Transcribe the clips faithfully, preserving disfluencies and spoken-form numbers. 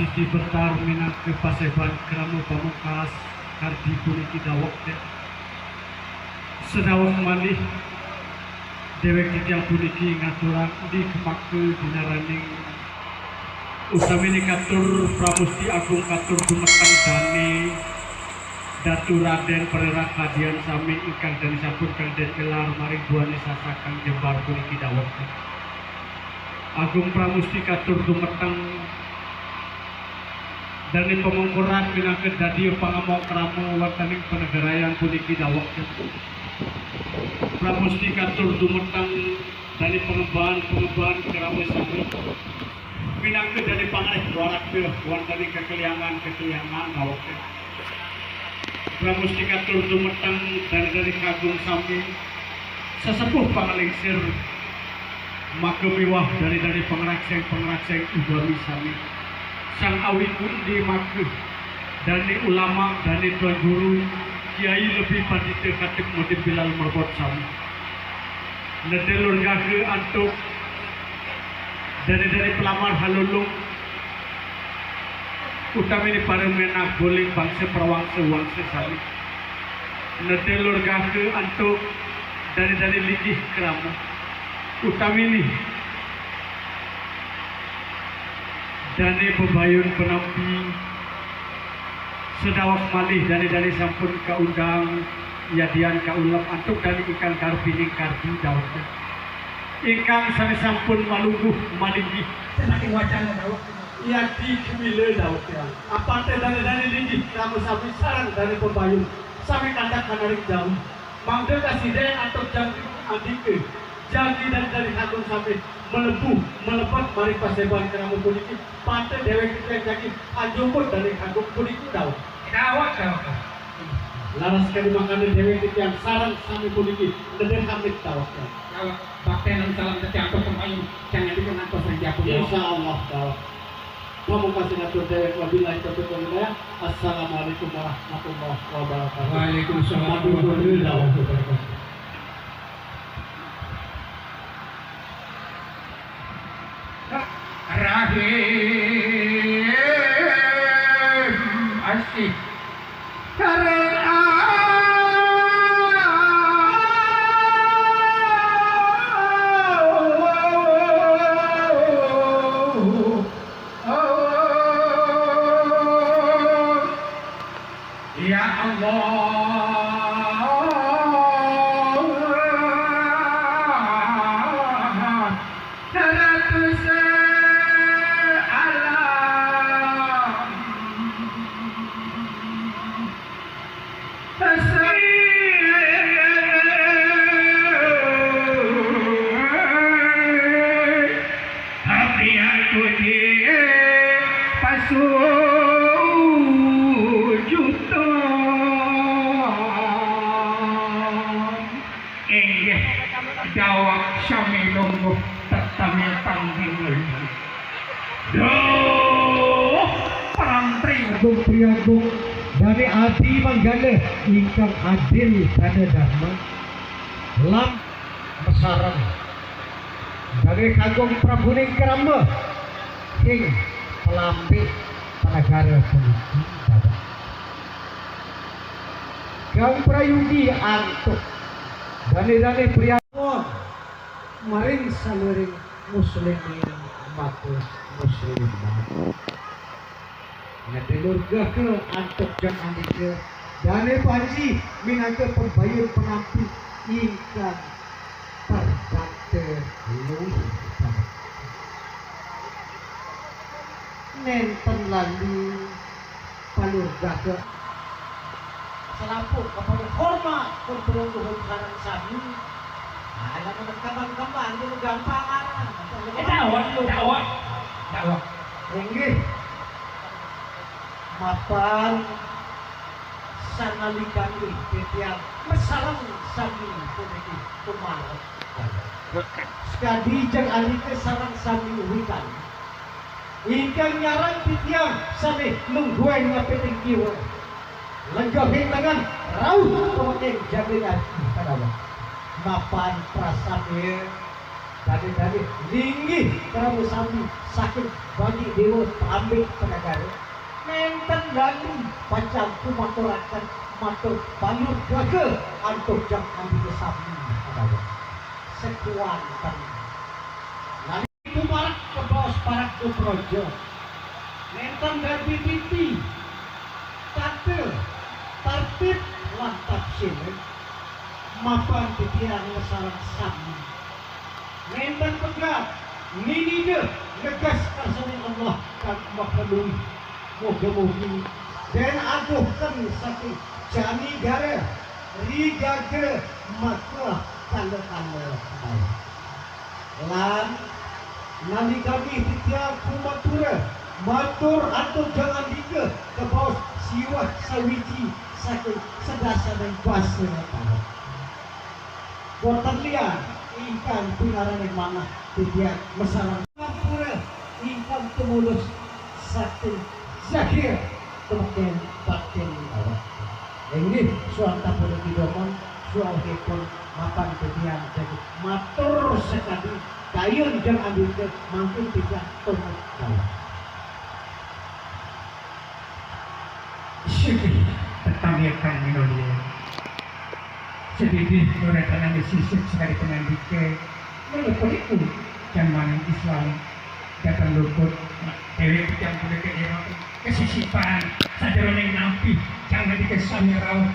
Siti Betar minangka paseban krama pamungkas kardi puniki daweg. Sedaweg malih, dewek titiang puniki ngaturang endi kemaka dinaraning utami katur Pramusti Agung katur dumeteng dane Datu Raden Perera kadian sami ingkang dane sampun kang den gelar maring duane sasakang jembar puniki daweg. Agung Pramusti katur dumeteng dane pamongkoran minangka dadi pangamong krama wontening panegarayan puniki daweg. Pramusti katur dumeteng dane pangemban-pangemban krama sami. Minangka dane pangreh waraga wontening kekeliangan-kekeliangan daweg. Pramusti katur dumeteng dane-dane kagung sami, sesepuh panglingsir, maka miwah dane-dane pangrakseng-pangrakseng ugami sami. Sang awi kundi maka dane ulama, dane tuan guru, kiai lebih pandita Khatib Mudim Bilal Merbot sami. Nedel urgaka antuk dane-dane pelamar halulung, utamine para menah goling bangsa prawangsa-wangsa sami. Nedel urgaka antuk dane-dane linggih krama, utamine dane bebayun penampi, sedaweg malih dane-dane sampun kaundang yadian kaulep antuk dane ingkang karbining kardi daweg. Ingkang sane sampun malungguh malinggih. Saking wacana daweg. Yadi kemila daweg. Apate dane-dane linggih krama sami sareng dane bebayun sami kandak kanaring jauh. Mangda kasida antuk jagi andika, jagi dane-dane kagung sami melebu, melebet maring paseban krama puniki, pate dewek titiang jagi anjuput dane kagung puniki daweg. Daweg, daweg. Laras kadi mangkana dewek titiang sareng sami puniki nedeng amit daweg. Daweg. Baktenan salam tetiang antuk pemayu, jangan dikenang pesan japu. Insyaallah daweg. Pamungkasan atur dewek, wabillahi taufiq wal hidayah. Assalamualaikum warahmatullahi wabarakatuh. Waalaikumsalam warahmatullahi wabarakatuh. Rahim asih. Ya Allah, seratus alam. Tapi aku di pasujutan. Inggih, daweg sami lungguh tetemitang dingul. Duh, perang tri. Agung Priagung, dane adi manggala ingkang adil dana dharma. Lam mesareng. Dane kagung prabuning krama ing pelambik panagara puniki. Kang prayugi antuk dane-dane priagung maring saluring muslimin maka muslimat. Ngedelurgahke antuk jang andika dane panji minangka pembayun penampi ingkang perdakta luih. Nenten lali palurgahke. Selampung kepada hormat pun pelungguh sareng sami. Nah, yang kembang-kembang itu gampang aran. Eh, daweg, daweg, daweg. Inggih. Mapan sanalika nggih titiang mesareng sami puniki kumarep. Sekadi jeng andika sareng sami wikan. Ingkang nyarang titiang sane lungguh ngapiting kiwa. Lenggahing lengan rauh pemengking jaga ati kadawa. Mapan prasabya Dane-dane linggih krama sami saking Bani Dewa Prambit Penagara. Nenten lali pacang kumaturaken matur balur gaga antuk jang andika sami. Adawa sekuanten. Nani kumarek kebaos parak Praja. Nenten darbi titi, tata, tertib, lan tapsir. Mapan titiang sareng sami. Nenten pegat, ninida negas karsaning Allah kang Maha Luih. Moga-mogi den aduhken saking jani gara, rigaga, makuah kanda-kanda. Lan nani kami titiang kumatura matur antuk jang andika kebaos siwah sawiji saking sedasaning basa Tawa. Wonten lian ingkang pinaraning manah titiang masareng ampura ingkang tumulus saking Zahir tumeken batin Tawa. Inggih, suantapunipun damel suauhipun mapan titiang dadi matur sakadi kayun jang andika mangkin titiang tumut Tawa. Sugih tetamiakan minulya. Sedidih nuretanane sisip sakadi pangandika, mula punika jang maning Islam dateng luput, dewek pecang punika ira kesisipan sajeroning nampi jang andika sami rauh.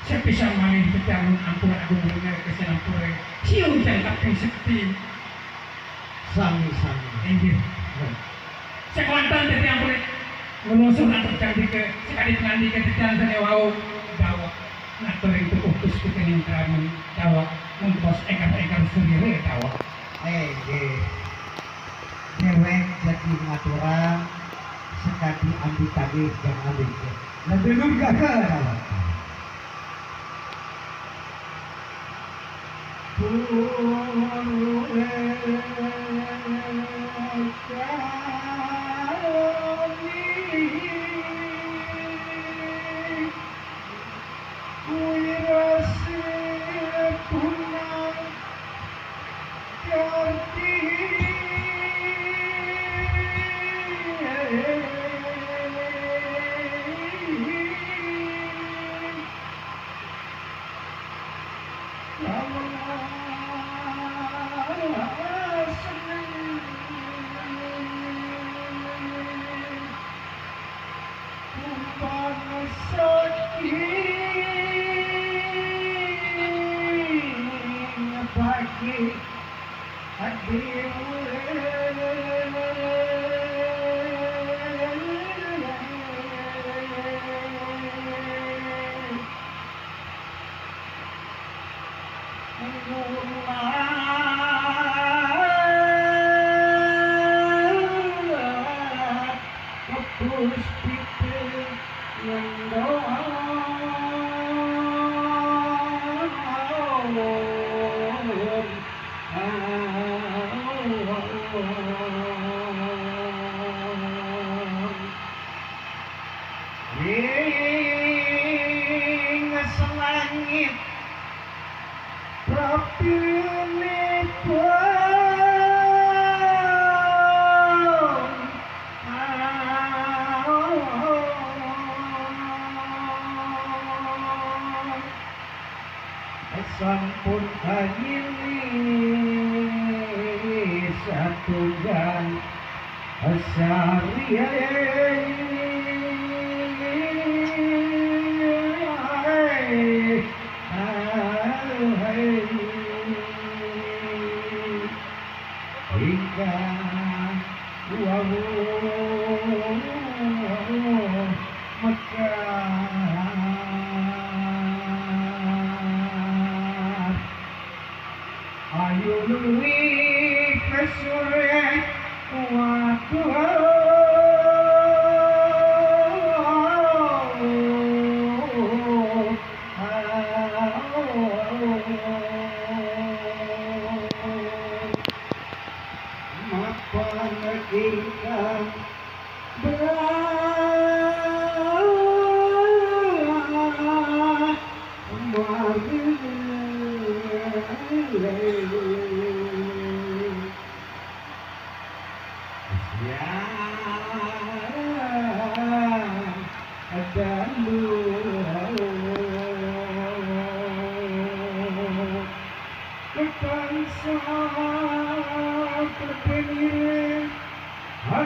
Sepisan malih pecang ampun agung wina kesinampure. Siung jang kaping sekti. Sami-sami. Inggih. Sekuanten titiang punika ngumusuh antuk candika, sakadi pangandika titiang sane wau, dawek. Ngaturing tukuh puspitaning krami, dawek. Mengkos engkar-engkar sarira, dawek. Inggih. Dewek dadi ngaturang sakadi andikane jang andika. Lebih lugas, dawek. Ring selangit praptinipun. Sampun kanyini satunggal sari. Ingkang wau mekar. Ayo luwih kesurek kuat. Mapan ingkang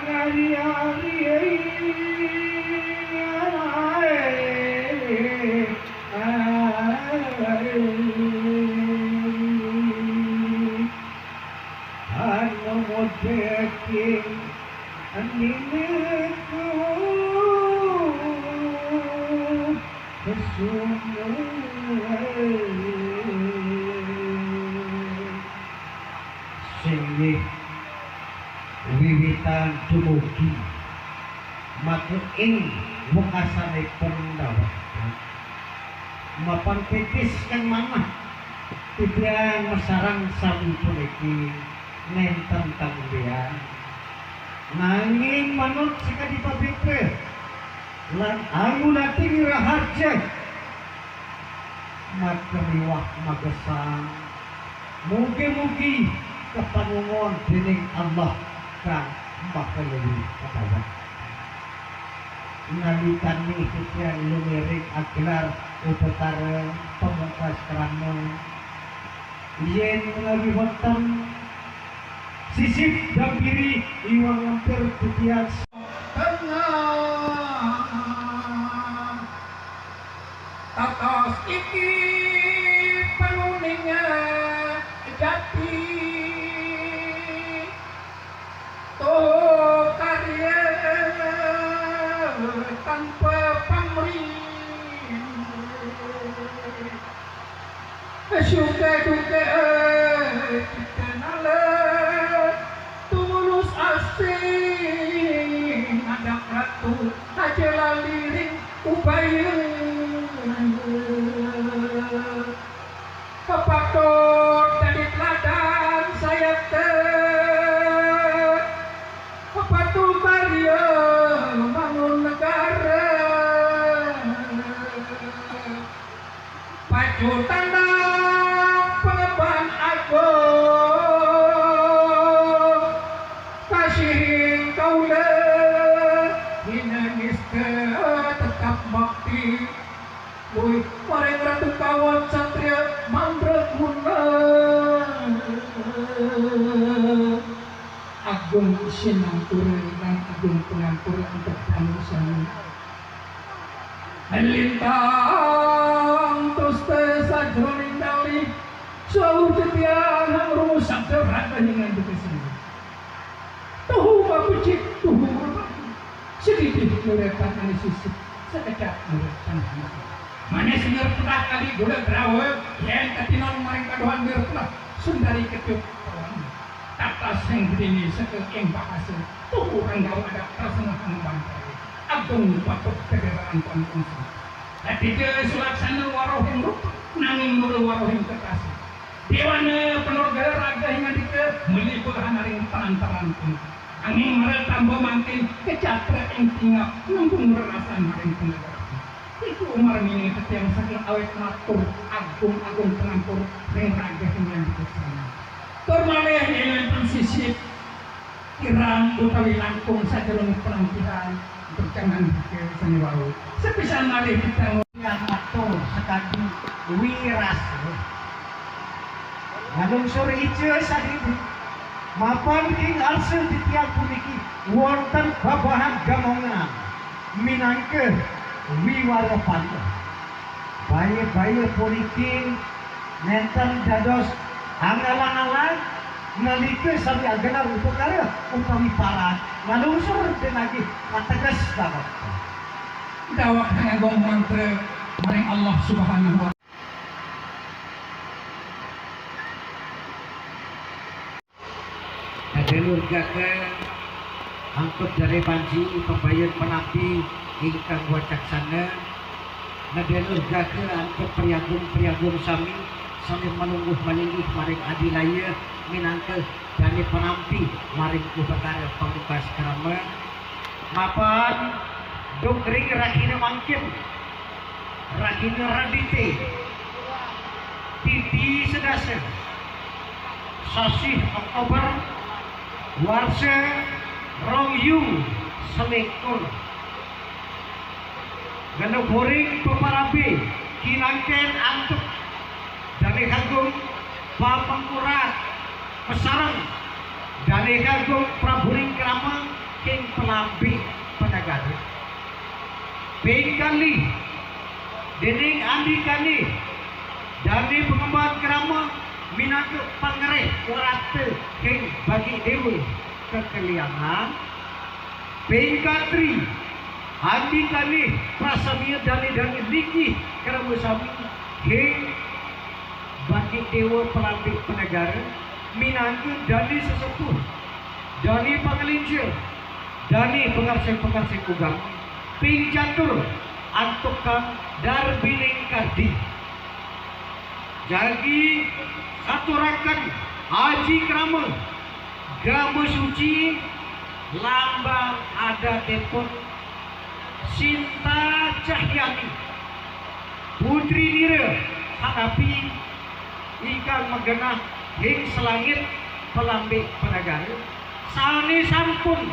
Ari-ari, anu mudeking andineku sumber. Singgih wiwitan dumugi maka ing wekasanipun dawet. Mapan pipis kang manah titiang masareng sami puniki nenten kang liyan. Nanging manut sakadi pabitra lan angulating raharja maka miwah magesang. Mugi-mugi kapanungon dening Allah kang Maha Luwih Kadawet. Nalikane titiang lumiring agelar upakara pamungkas krama, yen menawi wonten sisip dampiri iwang lempir titiang tengah. Tatos iki panuning jati, tuh karya tanpa pamrih. Suka duka kita nala, tulus asih anak ratu aja laliring upaya. Kepatut dadi teladan sayate, kepatut karya mangun negara. Pacu tandang pengemban agung, kasihing kaula hina nista tetap bakti. Luwih paring ratu kawon satria mandraguna. Agung sinampura lan agung pangampura antuk dangu sami. Lintang tuste sajroning kalih, sawuh titiang hang rumus sabda raga hingan dikasih. Tuhu mapecik, tuhu mapecik. Sedidih nuretan ane sisip, sekejap nuretan mati. Manis nirpelah kali gula grawa, yen katinon maring kaduhan nirpelah, sundari kecut pelangi. Tata sing gedene seke ing bahasa, tuhu renggawa adat tersengahan bangkari. Agung patut kederaan pangkungsi. Ketiga sulaksana warohing rupa, nanging mula warohing kekasih. Dewana penurga raga ing andika melibuhan ring panantaran punika. Anging mara tamba mangkin kecatra ing tingap nembung rerasan ring penegak. Iku umar mini tetiang saking awet matur agung-agung penampur ring raga ing andika sana. Tur malih yen wenten sisip kirang utawi langkung sajeroning penampilan berjangan ke seni wau. Sepisan malih kita yang metu sekadi wiras. Ngalungsur ica sadidi. Mapan king arsa titiang puniki wonten babahan gamongan minangka wiwara panda. Baya-baya puniki nenten dados angalang-alang nalika sami agelar upakara utawi parad ngalungsur denagi ateges banget. Dawak nganggo mantra maring Allah Subhanahu wa Nada nurgaka antuk dane panji pambayun panampi ingkang wacaksana. Nada nurgaka antuk priagung-priagung sami, sami manungguh malinggih maring adilaya minangka dane panampi maring upakara pamungkas krama. Mapan duk ring rahina mangkin, rahina Radite, titi sedasa, sasih Oktober, warsa rong ewu selikur. Genepuring peparabe kinangken antuk Dane Agung Pamengkurat, pasareng Dane Agung Prabuning Krama, King Pelambi Penegara. Ping kalih, dening andikané, dané pangemban krama minangka pangréh warata king bagi déwa kakaliangan. Ping katri, andikané prasami dané-dané linggih krama sami king bagi déwa Pelambi Penegara, minangka dané sesepuh, dané panglinca, dané pangarsai-pangarsai ugama. Ping catur, antuk Kang Darbining Kardi. Jagi katuraken aji krama, gama suci, lambang adatipun Sinta Cahyani, putri nira hanapi ingkang magenah ing salangit Pelambi Penegara, sané sampun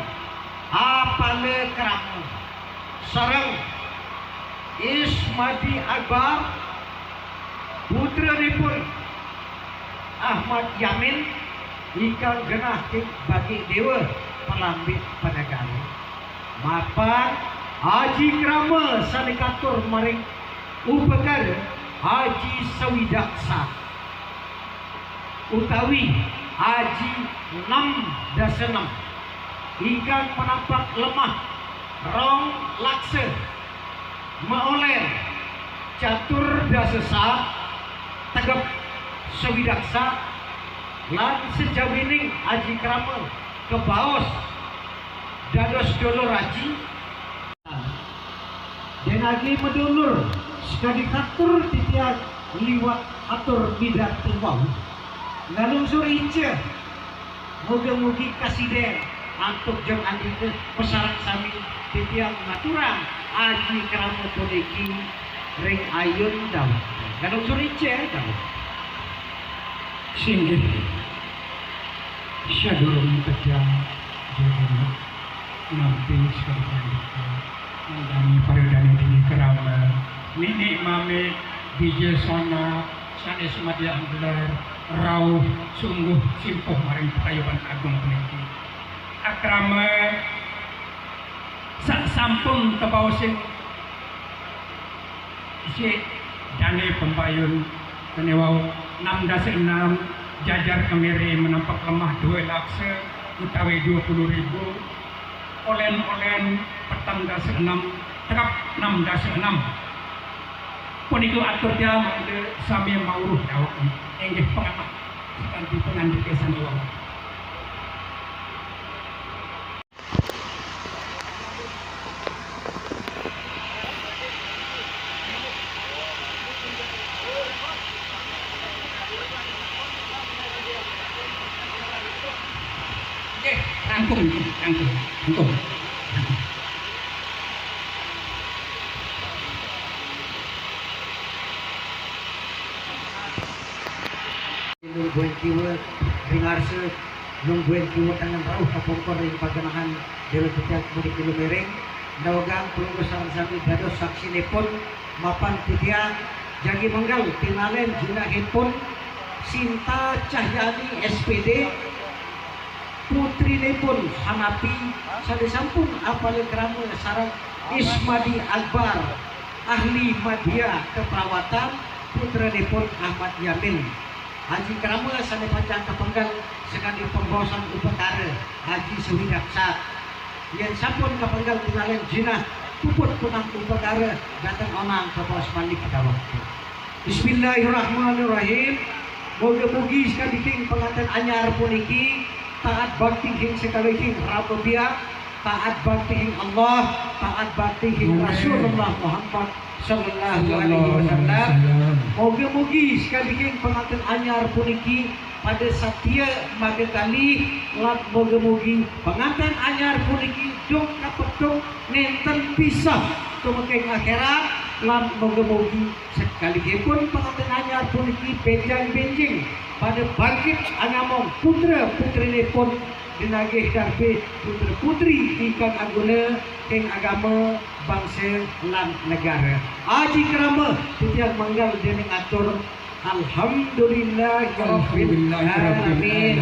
apala krama sareng Ismadi Akbar, putranipun Ahmad Yamin, ingkang genah ing bagi déwa Pelambi Penegara. Mapan aji krama sané katur maring upakara aji sawidaksa utawi aji enam dasa enam, ingkang manampak lemah rong laksa, maolen catur dasa saat, tegep sawidaksa, lan sajawining aji krama kabaos dados dulur aji. Dén agi madulur, sakadi katur titiang liwat atur midarta wau. Ngalungsur ica, mugi-mugi kasideng antuk jeng andika pasareng sami titiang ngaturang aji krama puniki ring ayun dawet. Ngalungsur ica, dawet. Singgih. Sadurung tedang jagana nampi sakadi pandita, mangdani para dané dini krama, nini mami, bijaksana, sané sumadya anggelar, rauh sungguh simpuh maring paguyuban agung puniki. Akrama sak sampun kabaosing Isih dané pembayun, dané wau enam dasa enam, jajar kemiri manampak lemah dua laksa utawi dua puluh ribu, olen-olen petang dasa enam, tegap enam dasa enam. Punika atur tiang mangda sami mauruh dawet inggih pangatah sakanti pangandika sané wau. Nggih, rangkung, rangkung, rangkung. Lungguh kiwa ring arsa, lungguh kiwa tengen rauh kapungkur ring pagenahan Déwa Titiang Mudi Kulu Miring, ndawegang Palungguh sareng sami dados saksinipun, mapan titiang jagi menggal tinalen jinahipun Sinta Cahyani S P D, putrinipun Hanapi sané sampun apala krama sareng Ismadi Akbar, ahli madya keperawatan, putranipun Ahmad Yamin. Aji krama sané pacang kapenggal sakadi pembaosan upakara, aji sawidaksa. Yén sampun kapenggal tinalen jinah, puput punang upakara, dateng onang kabaos malih dawet. Bismillahirrahmanirrahim. Moga-mogi sakadi king panganten anyar puniki taat bakti king sakadi king rama biak, taat bakti king Allah, taat bakti king Amin. Rasulullah Muhammad sallallahu alaihi wasallam. Moga-mogi sakadi king panganten anyar puniki pada satia maga kalih, lan moga-mogi panganten anyar puniki duk kapeduk nénten pisah tumeka ing akhirat, lan moga-mogi sakalihipun panganten anyar puniki bénjang-bénjing pada bangkit angamong putra-putrinipun, dinagih darbé putra-putri ingkang aguna ing agama, bangsa, lan negara. Aji krama titiang menggal déning atur, alhamdulillahirabbil alamin.